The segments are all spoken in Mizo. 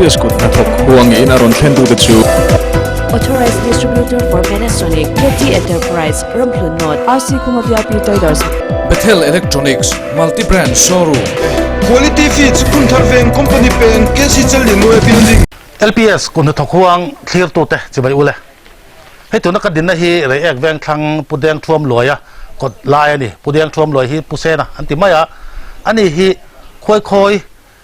LPS kut hnathawk huangin a rawn thlentute chu. Authorized Distributor for Panasonic, KT Enterprise, Ramhlun North, RC Khuma VIP Traders. Bethel Electronics, Multi Brand Showroom. Quality Feeds, Phunthar Veng Company Peng, KC Challinuai Building. LPS kut hnathawk huang thlirtute chibai ule. Hei tuna ka dinna hi Reiek Vengthlang Pu Deng Thuam Luaia kawt lai a ni. Pu Deng Thuam Luai hi Pu Sena an ti mai a, ani hi khuai khawi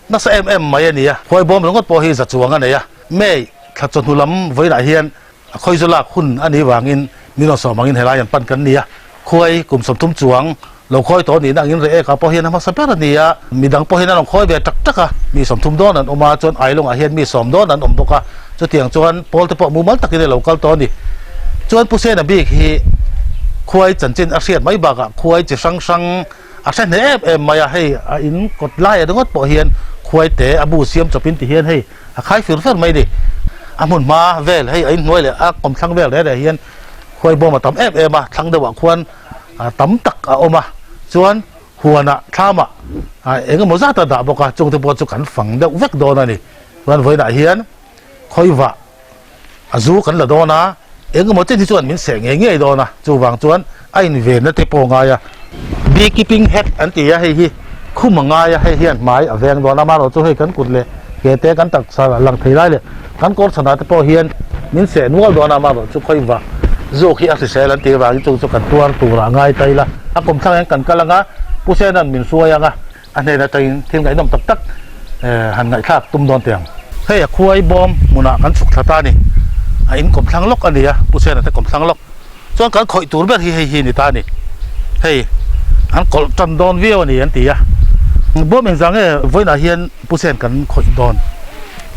nasa em em mai a ni a. Khuai bawm ringawt pawh hi za chuang a nei a. May thla chawhnu lam vawiinah hian a khawizu lak hun a nih vangin min rawn sawm angin helai an pan kan ni a. Khuai kum 30 chuang lo khawi tawh nihna angin Reiek ah pawh hian a hmasa ber a ni a. Midang pawh hian an rawn khawi ve tak tak a, mi 30 dawn an awm a, chuan Ailawngah hian mi 10 dawn an awm bawk a, chutiang chuan pawl te pawh mumal takin a lo kal tawh a ni. Chuan Pu Sena bik hi khuai chanchin a hriat mai bakah khuai chi hrang hrang a hre hneh em em mai a, hei a in kawt lai ringawt pawh hian khuai te a bu siam chawpin ti hian hei a khai fir fer mai a ni. A hmun hma vel hei a inhnuai leh a kawmthlang vel reh reh hian khuai bawm a tam em em a, thlang deuhah khuan tam tak a awm a, chuan Huanah thlamah eng emaw zat a dah bawk a, chungte pawh chu kan fang deuh vek dawn a ni. Chuan vawiinah hian khawivah a zu kan la dawn a, eng emaw chen hi chuan min seh ngei ngei dawn a, chuvang chuan a invenna te pawh a ngai a. Beekeeping hat an ti a, hei hi khum a ngai a, hei hian hmai a veng dawn a, amaherawhchu chu hei kan kut leh ke te kan taksa lang thei lai leh kan kawr chhanah te pawh hian min seh nual dawn a, amaherawhchu chu khawivah zuk hi a hrisel an tih avangin chung chu kan tuar tur ah ngai ta ila. A kum thlangah hian kan kal anga Pu Sena'n min hruai anga a hnen atangin thil ngaihnawm tak tak han ngaihthlak tum dawn teh ang. Hei a khuai bawm hmunah kan chhuk thla ta a ni. A in kawmthlang lawk a ni a, Pu Sena te kawmthlang lawk. Chuan kan khawih tur ber hi hei hi a ni ta a ni. Hei an kawlh tan dawn viau a ni an ti a. Bawm engzah nge vawiinah hian Pu Sen kan khawih dawn?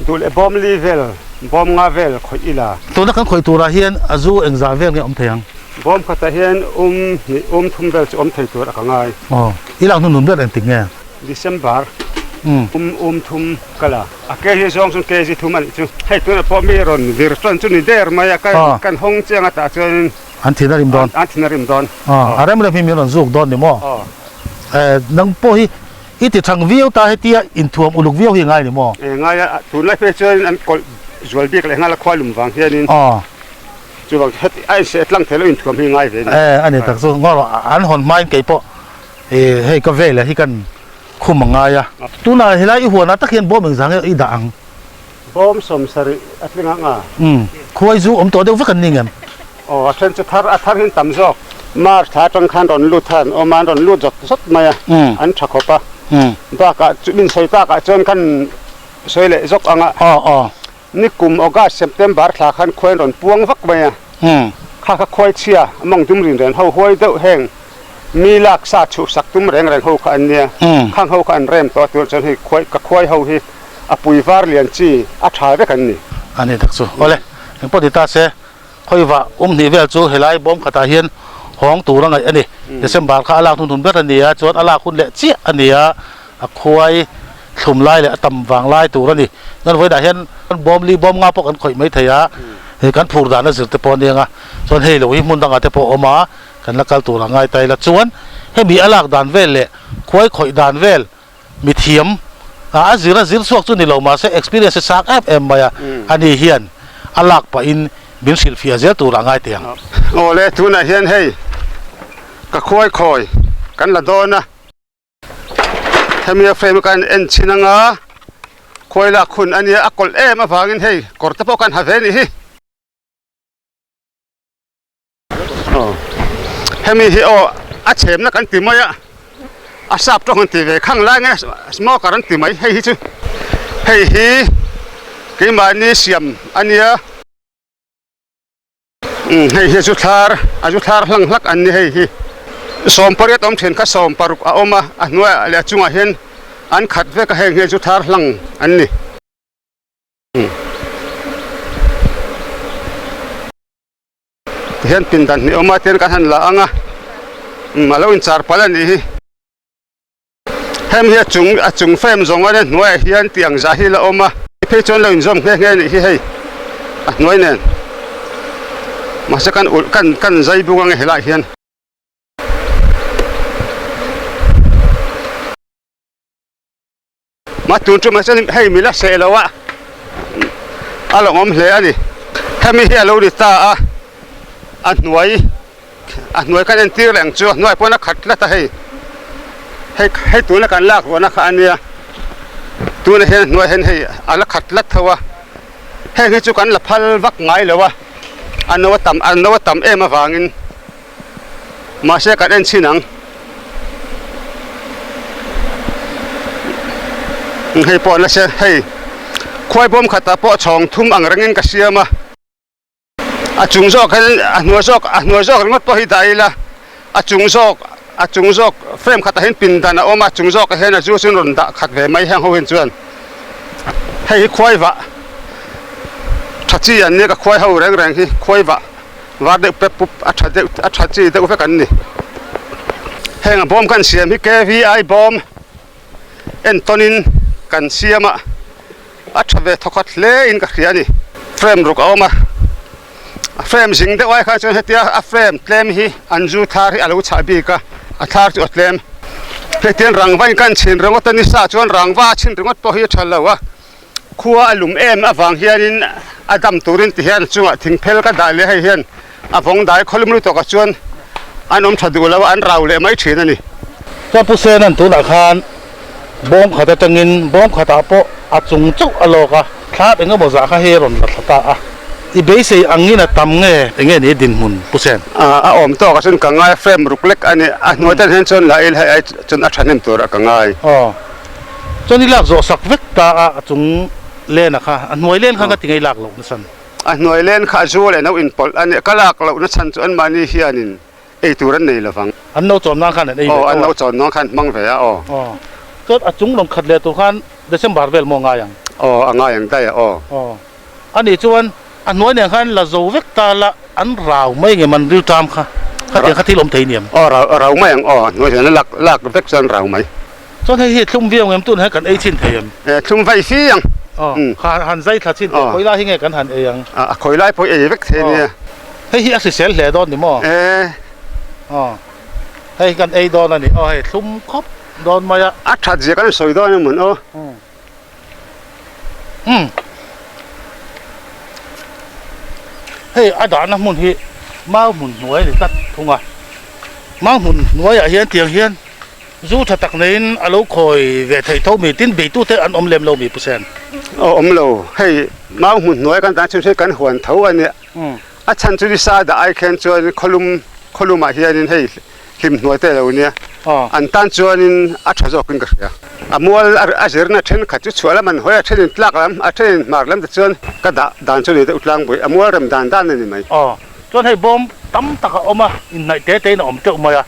Duh leh bawm li vel, bawm nga vel khawih ila. Tuna kan khawih turah hian a zu engzah vel nge awm thei ang? Bawm khatah hian um hnih, um thum vel chu awm thei tur a ka ngai. Aw, i lak hnunhnun ber engtik nge? December, um um thum ka la. A kg zawng chuan kg thum a nih chu. Hei tunah pawh mi rawn vir chuan chu ni der mai a, kan hawng chiang a tah chuan. An thin a rim dawn. An thin a rim dawn. Aw, a rem rem hi min rawn zuk dawn ni maw? Aw. Nang pawh hi i ti thang viau ta hetia inthuam uluk viau hi ngai ni maw? E ngai a, tunlai phei chuan an kawlh zual bik leh nghal a khua lum vang hianin. Aw. Chuvang chu heti a inseh tlang thei lo inthuam hi ngai ve a ni. E a ni tak chu ngaw rawh an hawn hmain kei pawh e hei ka vel ah hi kan khum a ngai a. Tunah helai i huanah tak hian bawm engzah nge i dah ang? Bawm 70 a tling ang a. Umm khuai zu awm tawh deuh vek an ni ngem? Aw a then chu thar a thar hian tam zawk. March thla atang khan rawn lut khan awm a an rawn lut zawt zawt mai a an tha khawp a. Bakah chu min sawi takah chuan kan sawi leh zawk ang a. Aw aw. Nikum August, September thla khan khuai an rawn puang vak mai a, kha kha khuai chhia mawng dum rin ren ho huai deuh heng mi lak sa chhuhsak tum reng reng ho kha an nia, khang ho kha an rem tawh a tunah chuan hei khuai ka khuai ho hi a pui var lian chi a tha vek an ni. A ni tak chu. Awle, engpawh ti ta se, khawivah um hnih vel chu helai bawm khatah hian hawng tur a ngaih a ni. December kha a lak hnunhnun ber a ni a, chuan a lak hun leh chiah a ni a, a khuai thlum lai leh a tam vang lai tur a ni. Chuan vawiinah hian bawm li bawm nga pawh kan khawih mai thei a, hei kan phur dan a zir te pawh a ni ang a, chuan hei lo hi hmun dangah te pawh a awm a, kan la kal tur a ngai ta ila. Chuan hemi a lak dan vel leh khuai khawih dan vel mithiam a zir a zir chhuak chu ni lo mahse experience hi sang em em mai a, ani hian a lak pahin min hrilhfiah zel tur a ngai teh ang. Awle tunah hian hei ka khuai khawi kan la dawn a. Hemi a frame kan en chhin anga khuai lak hun a nia a kawlh em avangin hei kawr te pawh kan ha ve a nih hi. Aw hemi hi aw a chhemna kan ti mai a a sap tawng an ti ve khang lai nge smoker an ti mai hei hi chu hei hi keimahni siam a nia. Hei hi chu thlar a zu thlar hlang hlak an ni hei hi 80 awm then kha 60 a awm a a hnuaiah leh a chungah hian an khat vek a heng hi zu thlar hlang an ni. Tihian pindan hnih awm a tihian kan han la ang a a lo inchar palh a nih hi. Hemi hi a chung a chung frame zawng a nia hnuaiah hian tiang zah hi la awm a phei chuan lo inzawm nghe nghe a nih hi hei a hnuai nen mahse kan ulh kan kan zai bung ang e helaiah hian. Mah tun ṭumah chuan hei mi la seh lo a. A lawmawm hle a ni. Hemi hi a lo ni ta a, a hnuai a hnuai kan entir leh ang chu a hnuai pawn a khat tlat a hei. Hei hei tuna kan lak ruahna kha a nia. Tunah hian a hnuai hian hei a la khat tlat tho a. Heng hi chu kan la phal vak ngai lo a, a no a tam a no a tam em avangin mahse kan en chhin ang. Hei pawh nasa hei khuai bawm khatah pawh chhawng thum ang rengin ka siam a. A chung zawk hian a hnuai zawk a hnuai zawk ringawt pawh hi dah ila a chung zawk a chung zawk frame khatah hian pindan a awm a a chung zawkah hian a zu chu an rawn dah khat ve mai heng ho hian chuan hei hi khuai vah tha chi an nia ka khuai ho reng reng hi khuai vah var deuh pep pup a tha deuh a tha chi deuh vek an ni heng a bawm kan siam hi K_V_I bawm entawnin kan siam a. A tha ve thawkhat hle in ka hria a ni. Frame ruk a awm a, a frame zing deuh ai khan chuan hetia a frame tlem hi an zu thar hi a lo chhah bik a, a thar chu a tlem. Hetiang rangva in kan chhin ringawt a ni sa chuan rangva a chhin ringawt pawh hi a tha lo a, khua a lum em avang hianin a dam turin ti hian a chungah thing phel ka dah leh hei hian a vawng dai khawlum lutuk ah chuan an awm tha duh lo a, an rau leh mai thin a ni. Chuan Pu Senan tunah khan bawm khat atangin bawm khatah pawh a chung chauh a lawk a, thlap eng emaw zah kha hei a rawn la thla ta a. I beisei angin a tam nge eng nge ni dinhmun Pu Sen? A awm tawk ah chuan ka ngai a, frame ruk lek a ni. A hnuai tan hian chuan la il hei ai chuan a thahnem tur ah ka ngai. Aw. Chuan i lak zawh sak vek ta a, a chung len a kha, a hnuai len kha ka ti ngei lak loh nasan. A hnuai len kha a zu leh no inpawlh a nia, ka lak lohna chhan chu anmahni hianin ei tur an nei lovang. An no chawn nan khan an ei ve tho a. Aw, an no chawn nan khan hmang ve a, aw. Aw, chuan a chung rawn khat leh tur khan December vel maw a ngai ang? Aw, a ngai ang daih a, aw. Aw, ani chuan a hnuai nen khan la zo vek ta la, an rau mai nge man rilṭam kha, khatiang kha thil awm thei niam? Aw, rau, rau mai ang, aw, a hnuai hian a lak, lak vek chuan rau mai. Chuan hei hi thlum viau ngem tun hian kan ei chhin thei em? E, thlum vaih fi ang. Aw, kha han zai thla chhin teh, khawi lai hi nge kan han ei ang? A khawi lai pawh ei vek thei nia. Hei hi a hrisel hle dawn ni maw? E. Aw, hei hi kan ei dawn a ni. Aw hei thlum khawp dawn mai a. A that zia kan sawi dawn emawn aw. Umm. Hei a dahna hmun hi mau hmun hnuai a ni tlat thung a. Mau hmun hnuaiah hian tiang hian. Zu tha tak neiin a lo khawi ve theih tho mi tin beitute an awm lem lo mi Pu Sen? Aw awm lo, hei mau hmun hnuai kan tan chhun hi kan huan tho a nia. A chhan chu nisa dah ai khian chuan khawlum khawlumah hianin hei hlim hnuai te lo nia. An tan chuanin a tha zawkin ka hria. A mual a zirna thenkhat chu chhuah lam an hawi a, thenin tlak lam a thenin hmar lam te chuan ka dah dan chu ni deuh tlangpui a mual rem dan dan a ni mai. Chuan hei bawm tam tak a awm a, inhnaih te tein a awm teuh mai a.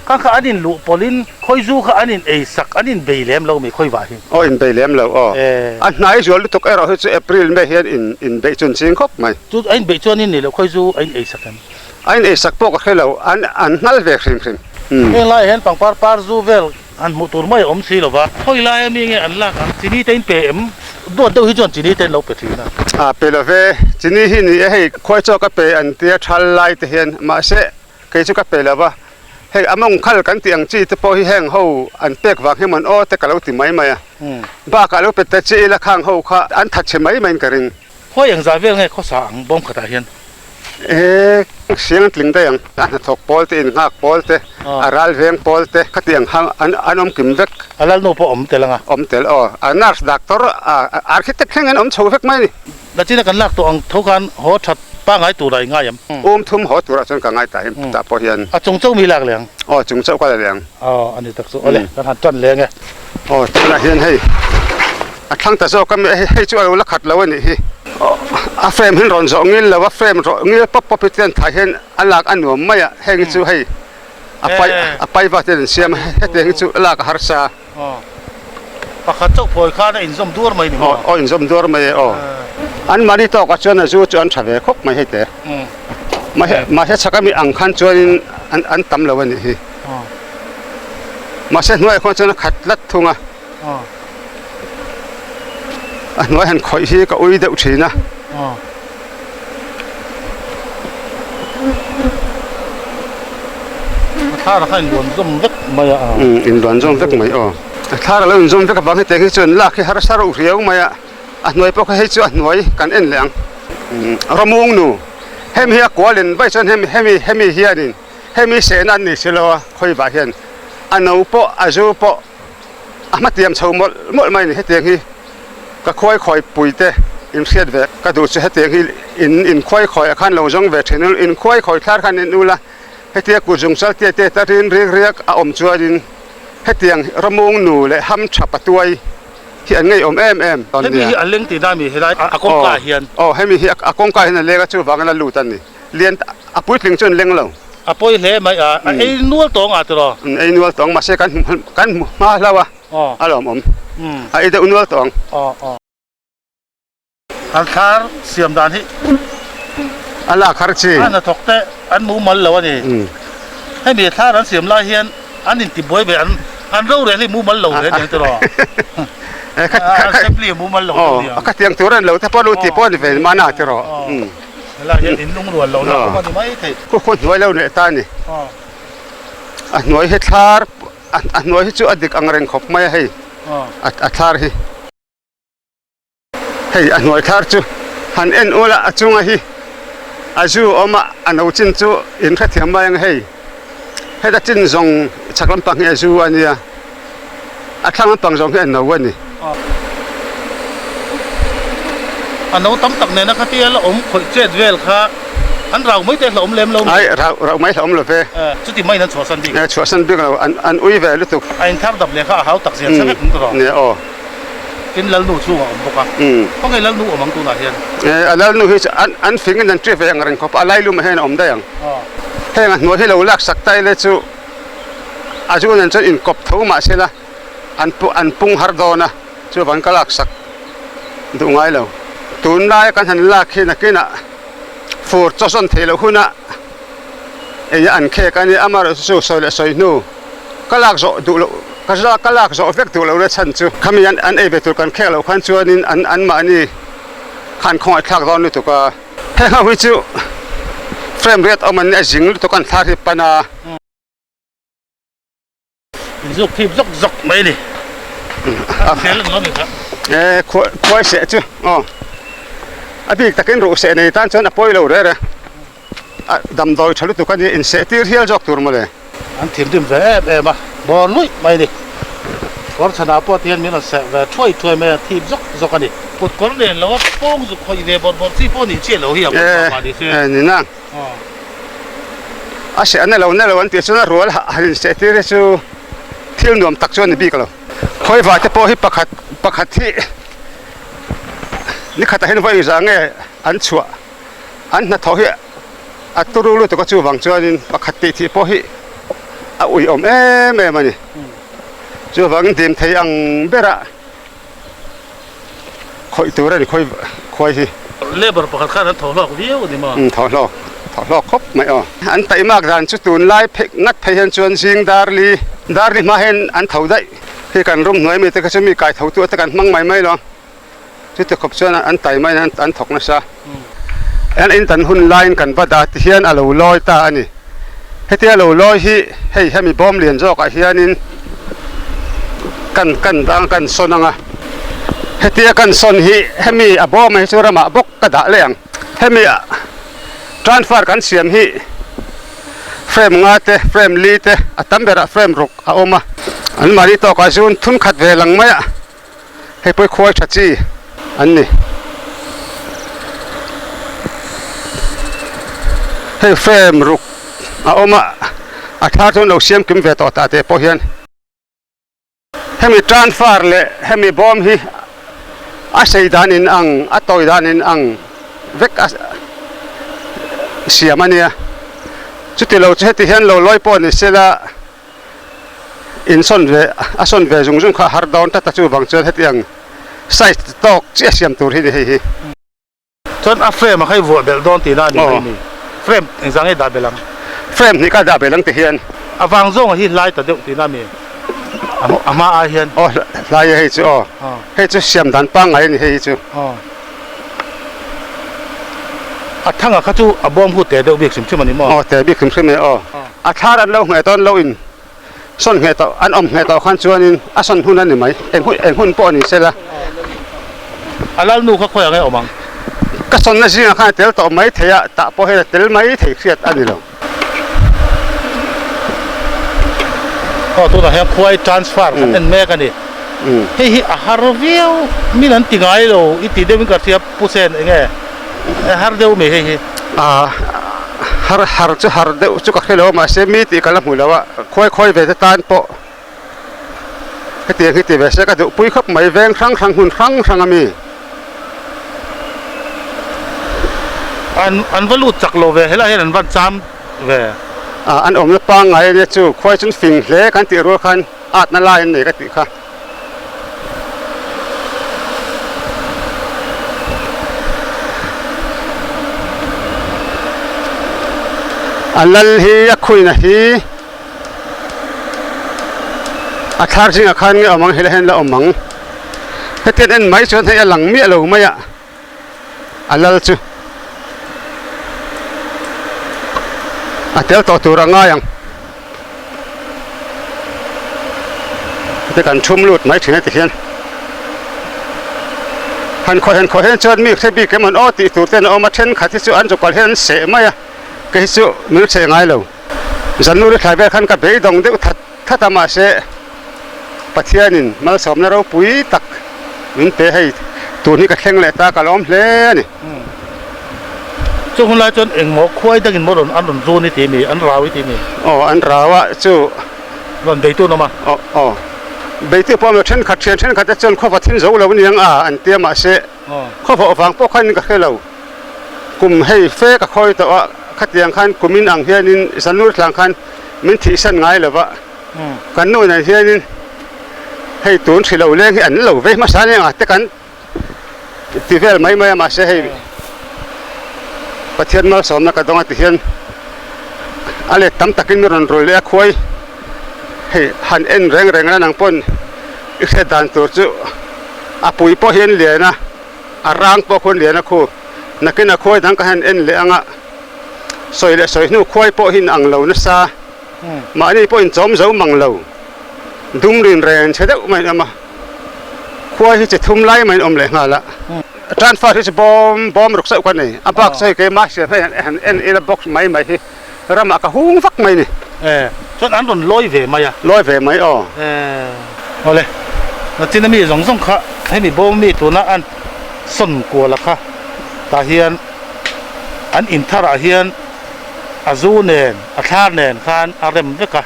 Kha kha an in luh pawlhin khawizu kha an in ei sak, an in bei lem lo mi khawi vah hi? Aw in bei lem lo aw. A hnai zual lutuk erawh hi chu April May hian in in beih chun ching khawp mai. Chu a in beih chuan in nih loh khawizu a in ei sak em? A in ei sak pawh ka hre lo, an an nghal ve hrim hrim. Heng laiah hian pangpar par zu vel Han hmuh tur mai a awm si lo va. Khawi laia mi nge an lak ang? Chini te in pe em? Duat deuh hi chuan chini te in lo pe thin a. A pe lo ve. Chini hi ni e hei khuai chaw ka pe an tia thal lai te hian mahse kei chu ka pe lo va. Hei a mawng khal kan tih ang chi te pawh hi heng ho an pek vang hian mawn aw te ka lo ti mai mai a. Bakah lo pe ta chi ila khang ho kha an that chhe mai maiin ka ring. Khawi engzah vel nge khawsa ang bawm khatah hian? E, siang tling daih ang. A hnathawk pawl te, innghak pawl te, a ral veng pawl te, khatiang kha an an awm kim vek. A lalnu pawh awm tel ang a. Awm tel aw. A nurse, doctor, a architect thleng an awm chho vek mai a ni. Nachina kan lak tawh ang tho khan haw that pangngai turah i ngai em? Um thum haw turah chuan ka ngai ta em tah pawh hian. A chung chauh mi lak leh ang? Aw chung chauh ka la leh ang. Aw a ni tak chu. Awle kan han tan leng e. Aw tunah hian hei a thlang ta zawk a mi hei chu a lo la khat lo a nih hi. A frame hian rawn zawh ngil lo a frame rawh ngil pawp pawp hi chuan thah hian a lak a nuam mai a heng hi chu hei a pai a pai va ten an siam a hetiang hi chu a lak a harsa. Aw pakhat chauh phawi khan a inzawm duar mai ni maw? Aw inzawm duar mai e aw. Anmahni tawkah chuan a zu chu an tha ve khawp mai hei te. Mahse chhak ami ang khan chuanin an tam lo a nih hi. Mahse hnuaiah khuan chuan a khat tlat thung a. A hnuai han khawih hi ka ui deuh thin a. A thlar kha inluan zawm vek mai a. Inluan zawm vek mai aw. A thlar a lo inzawm vek avang hetiang hi chuan lak hi harsa reuh riau mai a. A hnuai pawh kha hei chu a hnuai kan en leh ang. Ramung nu, hemi hi a kualin vaih chuan hemi hemi hemi hianin hemi sehna an ni si lo a, khawivah hian a no pawh a zu pawh a hmatiam chho mawlh mawlh mai a ni. Hetiang hi ka khuai khawi pui te in hriat ve ka duh chu hetiang hi in in khuai khawi ah khan lo zawng ve thin ul, in khuai khawi thlar khan in ul a, hetia kut zung chal tiat tiat a rin rik riak a awm chuanin hetiang ramung nu leh ham tha patuai hi an ngeiawm em em. Hemi hi a leng tih na mi helai a kawngka ah hian. Aw hemi hi a kawngka ah hian a leng a chuvangin a lut a ni. Lian a puitling chu an leng lo. A pawi hle mai a, a ei nual tawng ah tiraw? Ei nual tawng mahse kan hmu kan hmu hma hlau a, a lawmawm. A ei deuh nual tawng. An thlar siam dan hi a lak har chi. A hnathawk te an mumal lo a ni. Hemi thlar an siam lai hian an intibuai ve an an rorel hi mumal lo hle aniang tiraw? Assembly mumal lo deuh aniang. Khatiang tur an lo te pawh lo ti pawh a ni ve mahna tiraw? Helai hian in lungrual lo na awm a ni mai thei. Khu khu hnuai lo leh ta a ni. A hnuai hi thlar a hnuai hi chu a dik ang reng khawp mai a hei a thlar hi. Hei a hnuai thlar chu han en ula a chunga hi a zu awm a a no chin chu in hrethiam mai ang hei. Heta chin zawng chhak lampang hi a zu a nia a thlang lampang zawng hi a no a ni. A no tam tak nena khatia la awm khawih chet vel kha an rau mai te hlauhawm lem lo mi? Ai rau rau mai hlauhawm lo ve. Chuti maiin an chhuahsan bik. Chhuahsan bik lo an an ui ve lutuk. A inthar dap leh kha a hau tak zia chhe vek ang tawh. Nia aw. Tin Lalnu chhungah awm bawk a. Khawnge Lalnu awm ang tunah hian? A Lalnu hi chu an an fingin an ṭi ve ang reng khawp a, a lailumah hian a awm daih ang. Heng a hnuai hi lo laksak ta ila chu a zu nen chuan inkawp tho mah sela an an pung har dawn a, chuvang ka laksak duh ngai lo. Tunlaia kan han lak hi nakinah fur chaw zawn theih loh hunah ei an khek a nia, amaherawhchu chu sawi leh sawi hnu ka lak zawh duh loh ka za ka lak zawh vek duh loh na chhan chu khami an an ei ve tur kan khek loh khan chuanin an an mahni khan khawngaih thlak dawn lutuk a. Heng ho hi chu frame riat awm an nia zing lutuk an thlar hi pan a. Inzuk thip zawk zawk mai a ni. A fel ang lo ni kha. E khuai seh chu aw a bik takin ruh seh nei tan chuan a pawi lo rere a damdawi tha lutuk a nia inseh tir hial zawk tur mawle. An thinrim ve em em a, bawr luih mai a ni. Kawr chhanah pawh tihian min rawn seh ve thuai thuai mai a, thip zawk zawk a ni. Kut kawr nen lo a pawng zuk khawih ve bawrh bawrh chi pawh nih chiah lo hi a kut mah ni se. E ni nang. A seh na lo na lo an tih chuan a rual han inseh tir hi chu thil nuam tak chu a ni bik lo. Khawivah te pawh hi pakhat pakhat hi ni khatah hian vawi engzah nge an chhuah an hnathawh hi a turu lutuk a chuvang chuanin pakhat tih thih pawh hi a uiawm em em a ni. Chuvangin dim thei ang berah. Khawih tur a ni khawi khuai hi. Labour pakhat khan an thaw hlawk viau a ni maw? Umm thaw hlawk, thaw hlawk khawp mai aw. An taihmak dan chu tunlai phei ngat phei hian chuan zing darli, darli hma hian an tho daih. Hei kan room hnuai mi te kha chu mi kai tho tu te kan hmang mai mai lo. Chuti khawp chuan an taima in an thawk nasa. An in tan hun laiin kan va dah ti hian a lo lawi ta a ni. Hetia lo lawi hi hei hemi bawm lian zawkah hianin kan kan dang kan sawn ang a. Hetia kan sawn hi hemi a bawm hi chu ramah bawk ka dah leh ang. Hemi transfer kan siam hi frame nga te frame li te a tam berah frame ruk a awm a. An mahni tawkah zun thun khat ve lang mai a. Hei pawh hi khuai tha chi an ni. Hei frame ruk a awm a, a thar chuan lo siam kim ve tawh tah te pawh hian. Hemi transfer leh hemi bawm hi a sei dan in ang, a tawi dan in ang vek a siam a nia. Chuti lo chu heti hian lo lawi pawh ni sela. Insawn ve a sawn ve zung zung kha a har dawn tlat a chuvang chuan hetiang size tawk chiah siam tur hi ni hei hi. Chuan a frame a kha i vuah belh dawn tihna a ni mai ni. Frame engzah nge dah belh ang? Frame hnih kha dah belh ang ti hian. A vang zawng a hi hlai ta deuh tihna a mi a hma ai hian. Aw hlai e hei chu aw. Hei chu siam dan pangngai a ni hei hi chu. A thanga kha chu a bawm hu te deuh bik hrim hrim a ni maw? Aw te bik hrim hrim e aw. A thlar an lo ngheh tawn lo in sawn ngheh tawh an awm ngheh tawh khan chuanin a sawn hun a ni mai eng hun eng hun pawh ni sela. A lalnu kha khawiah nge awm ang? Ka sawnna zingah khan a tel tawh mai thei a, tah pawh hian a tel mai thei hriat a ni lo. Aw tunah hian khuai transfer kan en mek a ni. Hei hi a har viau min an ti ngai lo i ti deuhin ka hria Pu Sen eng nge a har deuh mai hei hi? A har har chu har deuh chu ka hre lo a mahse mi tih ka la hmu lo a, khuai khawi ve te tan pawh hetiang hi ti ve se ka duhpui khawp mai veng hrang hrang hmun hrang hrang a mi. An an va lut chak lo ve helaiah hian an van cham ve. Ah an awmna pangngai ania chu khuai chuan fing hle kan tih rual khan atna lai an nei ka tih kha. A lal hi a khuina hi a thlar zingah khan nge awm ang helai hian la awm ang hetiang en mai chuan hei a lang miah lo mai a a lal chu a tel tawh tur a ngai ang heti kan thum lut mai thin a ti hian han khawih han khawih hian chuan mi hre bik em an aw tih tur ten a awm a thenkhat hi chu an zukal hian an seh mai a kei chu min seh ngai lo. Zanluri thlai vel khan ka beidawng deuh that that a mahse Pathianin malsawmna ropui tak min pe hei tun hi ka thleng leh ta ka lawm hle a ni. Chung hun lai chuan engmaw khuai dangin maw rawn an rawn run i ti mi an rau i ti mi? Aw an rau a chu. Rawn beitu an awm a? Aw aw beitu pawh a awm lo thenkhat thian thenkhat te chuan khaw va thin zo lo aniang a an tia mahse khaw vawh vang pawh khan ka hre lo. Kum hei fe ka khawi tawh a, khatiang khan kumin ang hianin Zanur tlang khan min thihsan ngai lo va, kan nu nen hianin hei tun hri lo leng hi an lo vei hmasa aniang a te kan ti vel mai mai a mahse hei Pathian malsawmna ka dawng a ti hian a let tam takin min rawn rul leh a khuai hei han en reng reng la nang pawn i hriat dan tur chu a pui pawh hian lian a. A rang pawh khuan lian a khu. Nakin a khuai dang ka han en leh anga sawi leh sawi hnu khuai pawh hi ang lo nasa. Mahni pawh in chawm zo mang lo. Dum rin ren chhe deuh mai an awm a. Khuai hi chi thum lai mai an awm leh nghal a. Transfer hi chu bawm bawm ruk sauh ka nei. A bak chu hei keimah hriat hei han en ila box mai mai hi ramah ka hung vak mai ni. E, chuan an rawn lawi ve mai a. Lawi ve mai aw. E, awle, nachin ami zawng zawng kha hemi bawm mi tuna an sawn kual a kha tah hian an in thar ah hian a zu nen a thlar nen khan a rem vek a,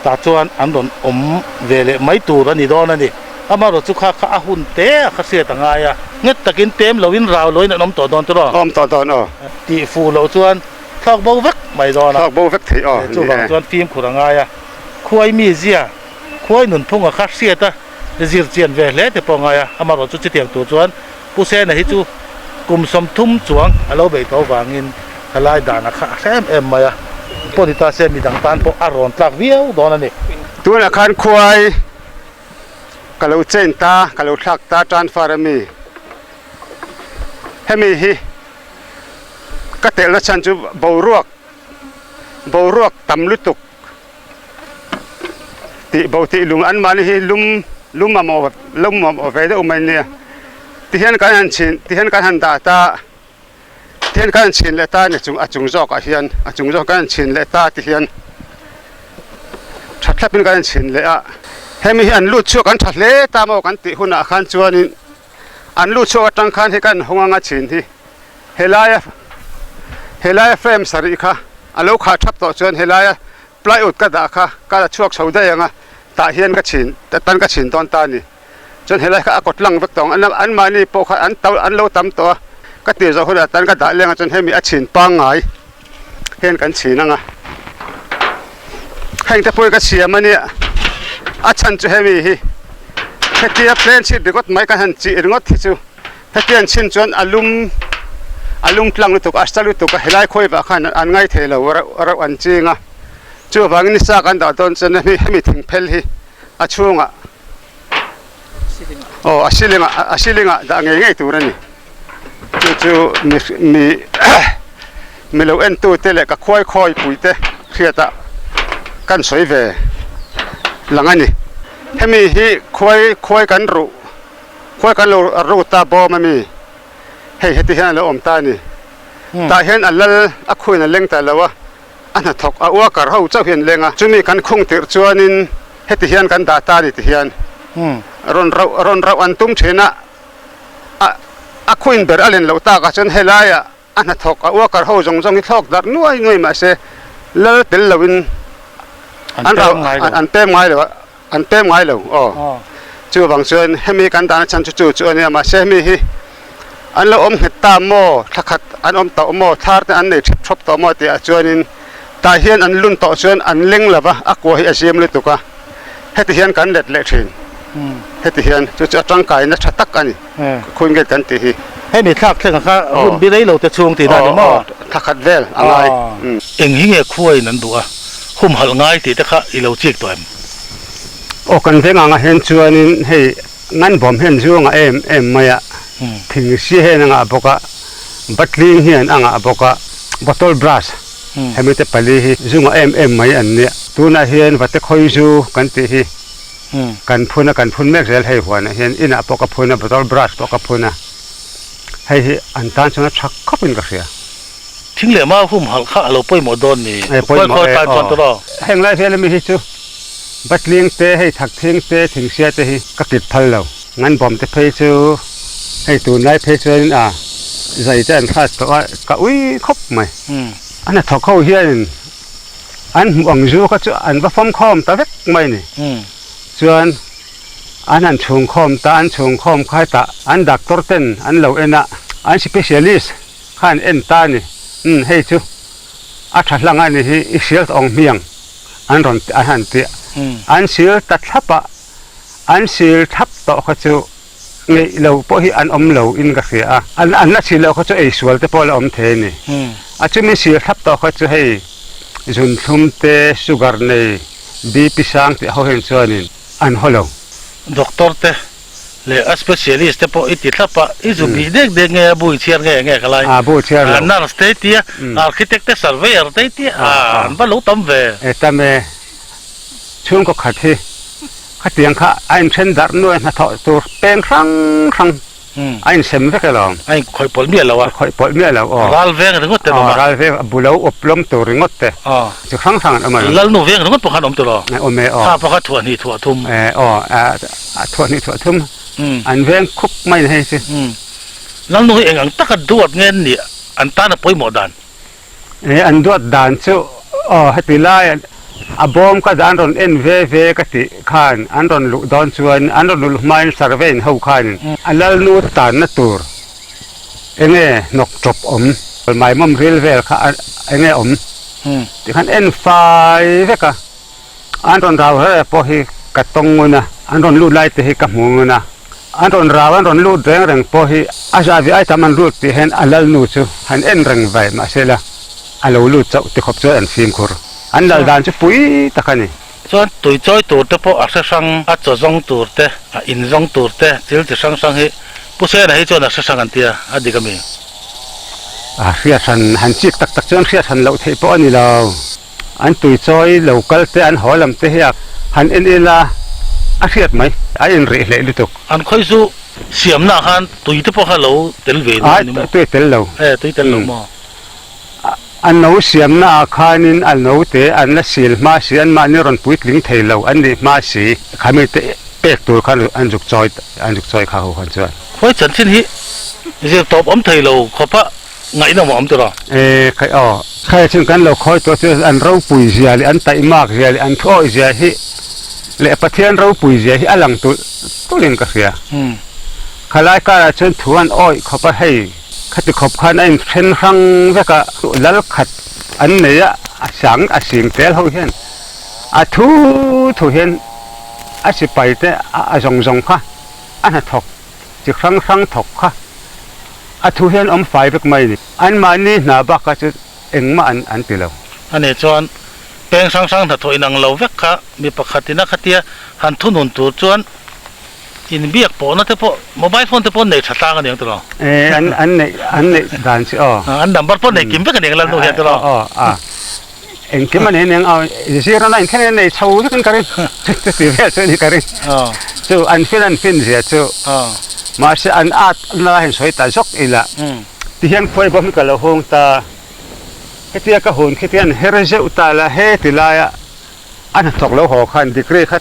tah chuan an rawn awm ve leh mai tur a ni dawn a ni. Amaherawh chu kha kha a hun te a kha hriat a ngai a, nghet takin tem loin rau loin an awm tawh dawn tiraw? Awm tawh dawn aw. Tih fuh loh chuan. Thlawk bo vek mai dawn a. Thlawk bo vek theih aw. Chuvang chuan fimkhur a ngai a. Khuai mi zia, khuai nunphunga kha hriat a zir chian ve hle te pawh a ngai a. Amaherawh chu chutiang tur chuan Pu Sena hi chu kum 30 chuang a lo beih tawh vangin helai dan a kha a hre em em mai a. Pawh ni ta se midang tan pawh a rawn tlak viau dawn a ni. Tunah khan khuai ka lo chen ta, ka lo thlak ta transfer a mi. Hemi hi. Ka telna chhan chu boruak boruak tam lutuk tih bo tih lung an mahni hi lum lum mamawh lum mamawh ve deuh mai nia tihian kan han chhin tihian kan han dah ta tihian kan han chhin leh ta a ni chung a chung zawkah hian a chung zawk kan han chhin leh ta tihian tha thlapin kan han chhin leh a hemi hi an lut chhuak an tha hle ta maw kan tih hunah khan chuanin. An lu chhuak atang khan hei kan hawng anga chin hi helaia helaia frame sarih kha a lo khah thap tawh chuan helaia plywood ka dah kha ka la chhuak chho daih ang a tah hian ka chhin tan ka chhin dawn ta a ni chuan helai kha a kawt lang vek tawh ang anmahni pawh kha an to an lo tam tawh a ka tir zawh hunah tan ka dah leng a chuan hemi a chhin pangngai hian kan chhin ang a heng te pawh hi ka siam a nia a chhan chu hemi hi hetia plane chhit ringawt mai kan han chih ringawt hi chu hetia an chhin chuan a lum a lum tlang lutuk a sa lutuk a helai khawi vah khan an ngai thei lo reuh reuh an ching a chuvangin ni sa kan dah dawn chuan hemi hemi thing phel hi a chhungah aw a ceiling ah a ceiling ah dah ngei ngei tur a ni chu chu mi mi mi lo en tu te leh ka khuai khawi pui te hriat ah kan sawi ve lang a ni hemi hi khuai khuai kan ruh. Khuai kan lo ru ta bawm a mi? Hei heti hian a lo awm ta a ni. Tah hian a lal a khuin a leng ta lo a, a hnathawk a worker ho chauh hi an leng a. Chumi kan khung tirh chuanin heti hian kan dah ta a ni ti hian rawn rauh rawn rauh an tum thin a, a a khuin ber a len loh takah chuan helaiah a hnathawk a worker ho zawng zawng hi thlawk darh nuai nuai mahse lal tel loin an rauh an pem ngai lo a. An pem ngai lo aw. Chuvang chuan hemi kan dahna chhan chu chu chu a nia mahse hemi hi an lo awm nghet ta maw, thla khat an awm tawh maw, thlar te an nei thep thawp tawh maw tih ah chuanin tah hian an lun tawh chuan an leng lo va, a kua hi a zim lutuk a, heti hian kan let leh thin. Heti hian chu chu a tangkaina tha tak a ni, Queen Gate kan tih hi. Hemi thlak thleng kha hun bi rei lo te chhung tihna a ni maw? Thla khat vel a ngai. Eng hi nge khuain an duh a, humhalh ngai tih te kha i lo chik tawh em? Aw kan veng anga hian chuanin hei nganbawm hian zu a ngah em em mai a, thing si hian a ngah bawk a, batling hian a ngah bawk a, bottle brush hemi te pali hi zu ngah em em mai an nia. Tunah hian vate khawi zu kan tih hi kan phun a, kan phun mek zel hei huanah hian inah pawh ka phun a, bottle brush pawh ka phun a, hei hi an tan chuan a tha khawpin ka hria. Thing leh mau humhalh kha a lo pawimawh dawn ni? Pawimawh e aw. Heng lai vel ami hi chu Batling te, hei Thakthing te, Thingsia te hi ka kit phal lo. Nganbawm te phei chu hei tunlai phei chuanin a zai te an hrat tawh a, ka ui khawp mai. A hnathawk ho hianin an hmuh ang zu kha chu an va fawmkhawm ta vek mai ni. Chuan an han chhungkhawm ta, an chhungkhawm kha hetah an doctor ten an lo en a, an specialist khan en ta a ni. Umm hei chu a tha hlang a ni hi i hrial tawh ang hmiang an rawn an han ti a. An sil ta thlap a, an sil thlap tawh kha chu ngeih lo pawh hi an awm lo in ka hria a. An an la sil loh kha chu ei sual te pawh la awm thei a ni. A chumi sil thlap tawh kha chu hei zunthlum te sugar nei BP sang tih ho hian chuanin an haw lo. Doctor te leh a specialist te pawh i ti thlap a, i zu bih dek dek nge a bu i chhiar nge nge ka lai? A bu chhiar lo. Nurse te i tia, architect te surveyor te i tia, an va lo tam ve. E tam e, chhungkaw khat hi khatiang kha a inthen darh nuai hnathawh tur peng hrang hrang a insem vek alawm. A inkhawih pawlh miah lo a. A khawih pawlh miah lo aw. Ral veng ringawt te an awm a. Aw ral veng a bulo awp lawm tur ringawt te. Aw. Chi hrang hrang an awm alawm. Lalnu veng ringawt pawh khan awm tur aw. Awm e aw. Kha pawh kha thuah hnih thuah thum. E aw a thuah hnih thuah thum. An veng khup mai ni hei chu. Lalnu hi eng ang taka duat nge an nih an tan a pawimawh dan? E an duat dan chu aw heti lai a bawm ka dah an rawn en ve ve ka tih khan an rawn luh dawn chuan an rawn luh hmain survey in ho khanin a lalnu tanna tur enge hnawk tawp awm maimawm ril vel kha enge awm tih khan en fai vek a an rawn rau reng pawh hi ka tawng ngun a an rawn lut lai te hi ka hmu ngun a. An rawn rau, an rawn lut reng reng pawh hi a zahve ai tam an lut tih hian a lalnu chu han en reng vai mahse la a lo lut chauh ti khawp chuan an fimkhur. An lal dan chu pui tak a ni. Chuan tui chawi tur te pawh a hre hrang, a chaw zawng tur te, a in zawng tur te, thil chi hrang hrang hi Pu Sena hi chuan a hre hrang an tia, a dik a mi? A hriat hran, han chik tak tak chuan hriat hran loh theih pawh a ni lo. An tui chawi lo kal te an haw lam te hi a han en ila a hriat mai, a inrih hleh lutuk. An khawi chu siamna ah khan tui te pawh kha lo tel ve dawn a ni maw? Ai, tui tel lo. E, tui tel lo maw? A no siamna ah khanin a no te an la sil hma si, anmahni rawn puitling thei lo an nih hma si, khami te pek tur khan an zuk chawi, an zuk chawi kha ho khan chuan. Khawi chanchin hi zir tawp awm thei lo khawp a. Ngaihnawm a awm tur a. E khai aw. Khai chin kan lo khawi tawh chu an ropui zia leh an taihmak zia leh an thuawih zia hi leh Pathian ropui zia hi a lang tulh tulhin ka hria. Khalai karah chuan thu an awih khawp a hei khati khawp khan a inthen hrang vek a, lal khat an nei a, a sang a sing tel ho hian a thu thu hian a sipai te a zawng zawng kha a hnathawk chi hrang hrang thawk kha a thu hian awm fai vek mai a ni. Anmahni hna bak kha chu engmah an an ti lo. Ani chuan peng hrang hrang hnathawh inang lo vek kha mi pakhatin a khatia han thunun tur chuan inbiak pawhna te pawh mobile phone te pawh an nei tha tlang a ni ang tiraw? E an an neih an neih dan chu aw. An number pawh nei kim vek a ni ang Lalnu hian tiraw? Aw aw a engkim a nei aniang aw zirna na inthen in nei chho vek in ka ring chuti vel chu a ni ka ring. Chu an fin an fin zia chu. Mahse an at na hen sawi ta zawk ila tihian khuai bawm hi ka lo hawng ta. Hetia ka hun khi tian her zeuh ta la he ti laia a hnathawk lo haw khan degree kha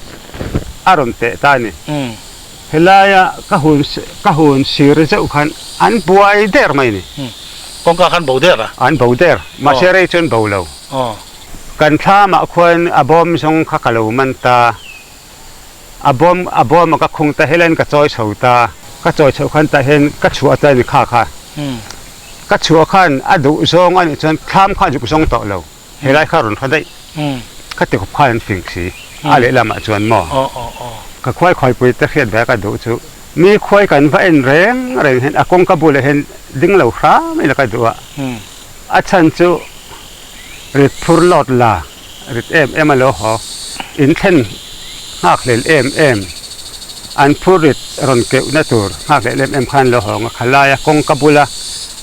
a rawn teh ta a ni. Helaia ka hun ka hun sir zeuh khan an buai der mai a ni. Kawngka khan bo der a? An bo der, mahse rei chuan bo lo. Kan thlamah khuan a bawm zawng kha ka lo man ta. A bawm a bawm a ka khung ta helaiin ka chawi chho ta. Ka chawi chhoh khan tah hian ka chhuah ta a ni kha kha. Ka chhuah khan a duh zawng a nih chuan thlam kha a zuk zawng tawh lo. Helai kha rawn hra daih. Ka ti khawp khan an fing si. A lehlamah chuan maw? Ka khuai khuaipui te hriat ve ka duh chu mi khuai kan va en reng reng hian a kawngka bulah hian ding lo hram ila ka duh a. A chhan chu rit phur lawt la rit em em a lo haw. In thlen nghakhlel em em an phur rit rawn keuhna tur nghakhlel em em khan lo haw ang a. Khalaia kawngka bula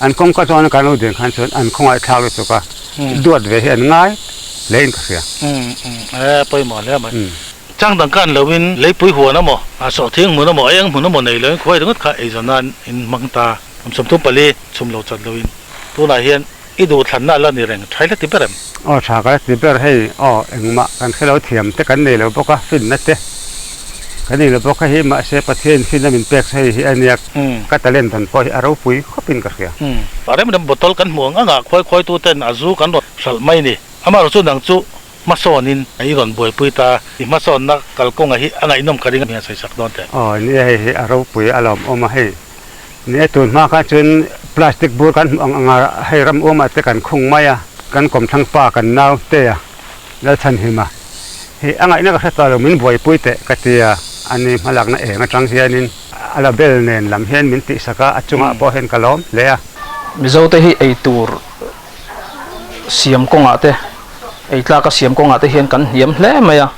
an kawngka zawna kan lo din khan chuan an khawngaihthlak lutuk a. Duat ve hi an ngai hle in ka hria. E pawimawh hle mai. Chang dang kan lo in leipui huan emaw, a sawhthing hmun emaw, a eng hmun emaw nei lo in khuai ringawt kha eizawn nan in hmang ta. Kum 34 chhum lo chat lo in tunah hian i duhthlanna a la ni reng tha ila ti ber em? Aw tha ka la ti ber hei aw engmah kan hre lo thiam te kan nei lo bawk a finna te kan nei lo bawk a hei mahse Pathian finna min pek chu hei hi a nia ka talent dan pawh hi a ropui khawp in ka hria. A rem rem bottle kan hmuh ang ang ah khuai khuai tu ten a zu kan rawn hralh mai ni. Amaherawhchu nang chu hmasawn in i rawn buaipui ta i hmasawnna kalkawnga hi a ngaihnawm ka ring a mi a sawi sak dawn teh. Aw nia hei hi a ropui a lawmawm a hei. Ni tun hma khan chuan plastic bur kan hmuh ang anga hei ram uamah te kan khung mai a, kan kawmthlang pa kan nau te a Lalchhanhima hi a ngaihna ka hre ta lo min buaipui teh ka ti a, ani hmalakna eng atang hianin a la bel nen lam hian min tihsak a, a chungah pawh hian ka lawm hle a. Mizote hi eitur siam kawngah te, ei tlaka siam kawngah te hian kan hniam hle mai a,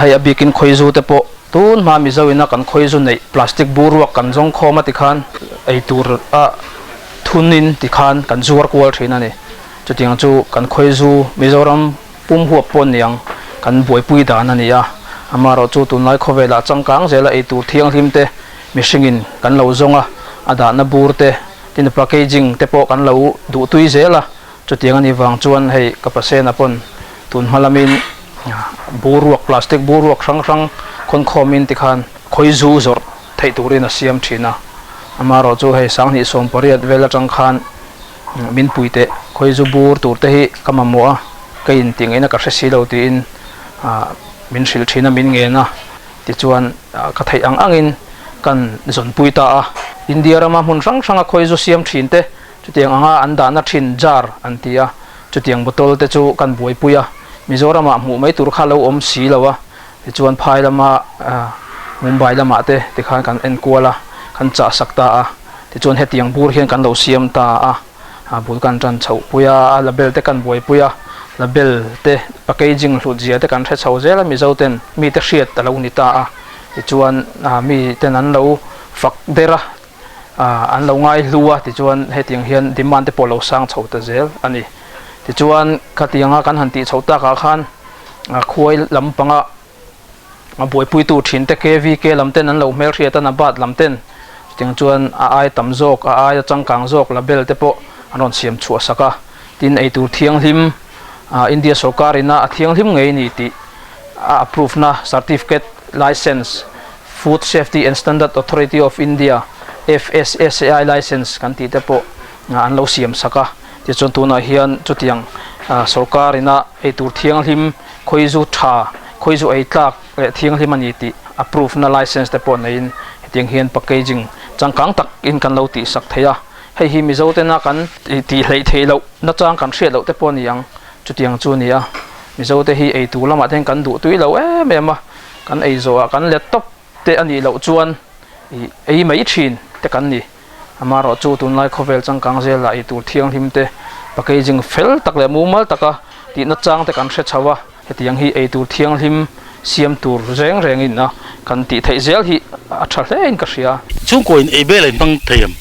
hei a bikin khawizu te pawh Tun hma Mizo ina kan khawizu neih plastic bur ruak kan zawng khawm a tikhan ei tur a thunin tikhan kan zuar kual thin a ni. Chutiang chu kan khawizu Mizoram pum huap pawh niang kan buaipui dan a ni a. Amaherawhchu tunlai khawvelah changkang zela ei tur thianghlim te mihringin kan lo zawng a, a dahna bur te tin packaging te pawh kan lo duhtui zel a. Chutiang a nih vang chuan hei ka pasena pawn tun hma lamin bur ruak plastic bur ruak hrang hrang khawn khawmin tikhan khawi zu zawrh theih turin a siam thin a. Amaherawh chu hei 2018 vel atang khan min pui teh khawi zu bur tur te hi ka mamawh a, ka intih ngaihna ka hre si lo tiin min hrilh thin a, min ngen a. Tichuan ka theih ang angin kan zawnpui ta a. India rama hmun hrang hranga khawi zu siam thin te Chutiang anga an dahna thin jar an ti a, chutiang bottle te chu kan buaipui a, Mizoramah hmuh mai tur kha lo awm si lo a, tichuan phai lama Mumbai lamah te tikhan kan enkual a, kan chah sak ta a, tichuan hetiang bur hian kan lo siam ta a, a bul kan tan chhoh pui a, a label te kan buaipui a, label te packaging hlut zia te kan hre chho zel a, Mizo ten mite hriat a lo ni ta a, tichuan miten an lo fak der a. An lo ngai hlu a, tichuan hetiang hian demand te pawh lo sang chho ta zel a ni. Tichuan khatianga kan han tih chho takah khan khuai lampanga buaipuitu thin te KVK lam ten an lo hmelhriat a, Nabat lam ten chutiang chuan a ai tam zawk, a aia changkang zawk label te pawh an rawn siam chhuah sak a. Tin, eitur thianghlim India sorkar ina a thianghlim ngei ni tih a approve na certificate, license, Food Safety and Standard Authority of India, FSSAI, license kan tih te pawh an lo siam sak a. Tichuan tunah hian chutiang sorkar ina eitur thianghlim, khawizu tha, khawizu ei tlak leh thianghlim a ni tih approve na license te pawh neiin hetiang hian packaging changkang tak in kan lo tih sak thei a. Hei hi Mizo tena kan tih hleih theih loh nachang kan hriat loh te pawh a ni ang. Chutiang chu a ni a. Mizo te hi eitur lamah te hian kan duh tui lo em em a. Kan ei zawhah kan let tawp te a nih loh chuan ih ei mai thin te kan ni. Amaherawh chu tunlai khawvel changkang zelah ei tur thianghlim te packaging fel tak leh mumal taka tihna chang te kan hre chho a, hetiang hi ei tur thianghlim siam tur reng rengin a kan tih theih zel hi a tha hle in ka hria. Chhungkaw in ei bel a inhmang thei em?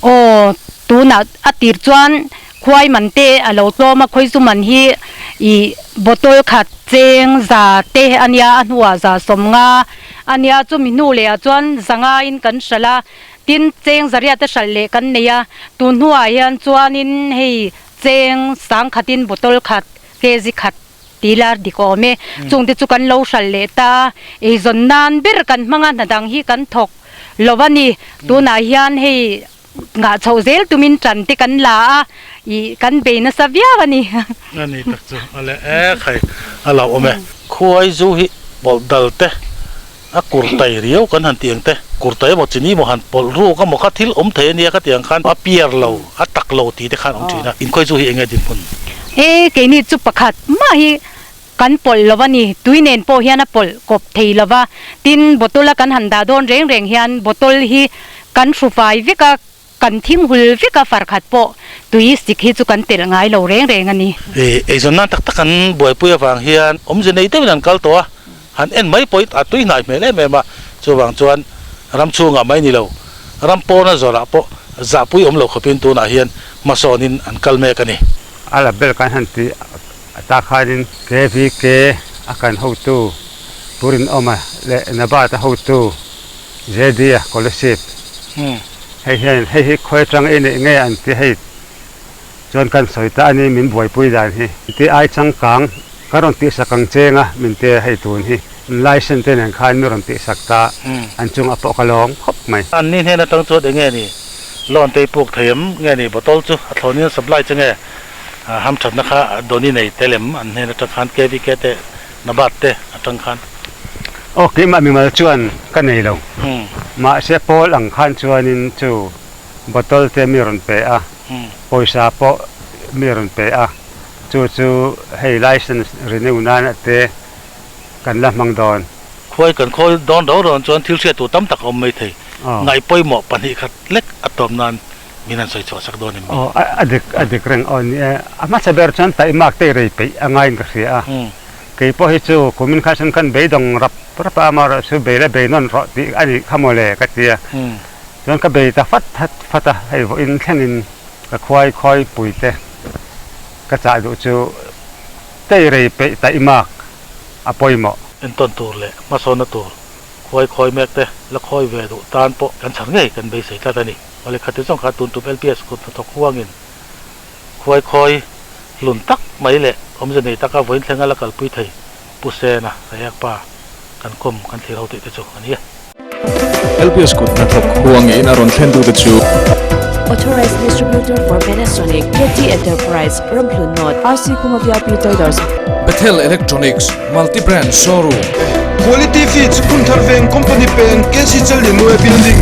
Aw, tunah a tir chuan Khuai man te a lo tlawm a, khawizu man hi ih bottle khat cheng za te a nia, a hnuah za 50. ania chumi hnu leh ah chuan zanga in kan hralh a tin cheng zariat a hralh leh kan nei a tun hnuah hian chuanin hei cheng sangkhatin bottle khat kg khat tih la dik awm e chungte chu kan lo hralh leh ta a eizawn nan ber kan hmang a hna dang hi kan thawk lo a ni tunah hian hei Ngah chhoh zel tumin tan te kan la a, ih kan bei nasa viau a ni. A ni tak chu a le ek hei a lo awm e. Khuai zu hi pawlh dal te, a kurtai riau kan han tih ang te, kurtai emaw chini emaw han pawlh ruk emaw kha thil awm thei a nia khatiang khan a piar lo, a tak lo tih te khan awm thin a. Inkhuai zu hi eng nge dinhmun? E, keini chu pakhat mah hi Kan pawlh lo a ni, tui nen pawh hian a pawlh kawp thei lo va, tin bottle a kan han dah dawn reng reng hian bottle hi kan hru fai vek a, kan thing hul vek a farkhat pawh tui sik hi chu kan telh ngai lo reng reng a ni. Eizawn nan tak tak an buaipui avang hian awmze nei deuhin an kal tawh a, han en mai pawhin a tui hnai hmel em em a, chuvang chuan ram chhungah mai ni lo, ram pawna zawrah pawh zahpui awm lo khawpin tunah hian hmasawnin an kal mek a ni. A la bel kan han tih A ta khanin KVK a kan hotu Pu Rinawma leh Nabat a hotu JD a Scholarship hei hian hei hi khawi atang i neih nge an ti hei chuan kan sawi ta a ni min buaipui dan hi ti ai changkang ka rawn tihsak ang cheng a min te hei tun hi license te nen khan mi rawn tihsak ta an chung a pawh ka lawm khawp mai. An ni hnen atang chuan enge ni loan te i puk thei em nge ni bottle chu a thlawnin a supply che nge Hamthatna kha Doni nei tel em? An hnen atang khan KVK te Nabat te atang khan. Aw keimah mimal chuan ka nei lo. Mahse Paul ang khan chuanin chu bottle te mi rawn pe a, pawisa pawh mi rawn pe a, chu chu hei license renew nan te kan la hmang dawn. Khuai kan khawi dawn rau rau chuan thil hriat tur tam tak a awm mai thei. Ngaihpawimawh pahnih khat lek a tawp nan Min han sawi chhuah sak dawn em ni? Aw, a dik, a dik reng aw ni e. A hmasa ber chuan taihmak te rei peih a ngaiin ka hria a. Kei pawh hi chu kumin kha chuan khan beidawng rap rap a, amaherawh chu bei la bei nawn rawh tih a nih kha maw le ka ti a. Chuan ka bei ta fat fat fat a, hei vawiin thlengin ka khuai khawi pui te ka chah duh chu tei rei peih taihmak a pawimawh. Entawn tur leh hmasawnna tur khuai khawi mek te la khawi ve duh tan pawh kan chhan ngei kan beisei tlat a ni. Awle khati zawng kha tun tum LPS kut hnathawk huangin khuai khawi hlun tak mai leh awmze nei taka vawiin thlenga la kalpui thei Pu Sena Sayak pa kan kawm kan thlir ho tih te chu a ni e. LPS kut hnathawk huangin a rawn thlen tute chu. Authorized Distributor for Panasonic, KT Enterprise, Ramhlun North, RC Kuma VIP Traders. Bethel Electronics, Multi Brand Showroom. Quality Feeds, Phunthar Veng Company Peng, KC Challianue Building.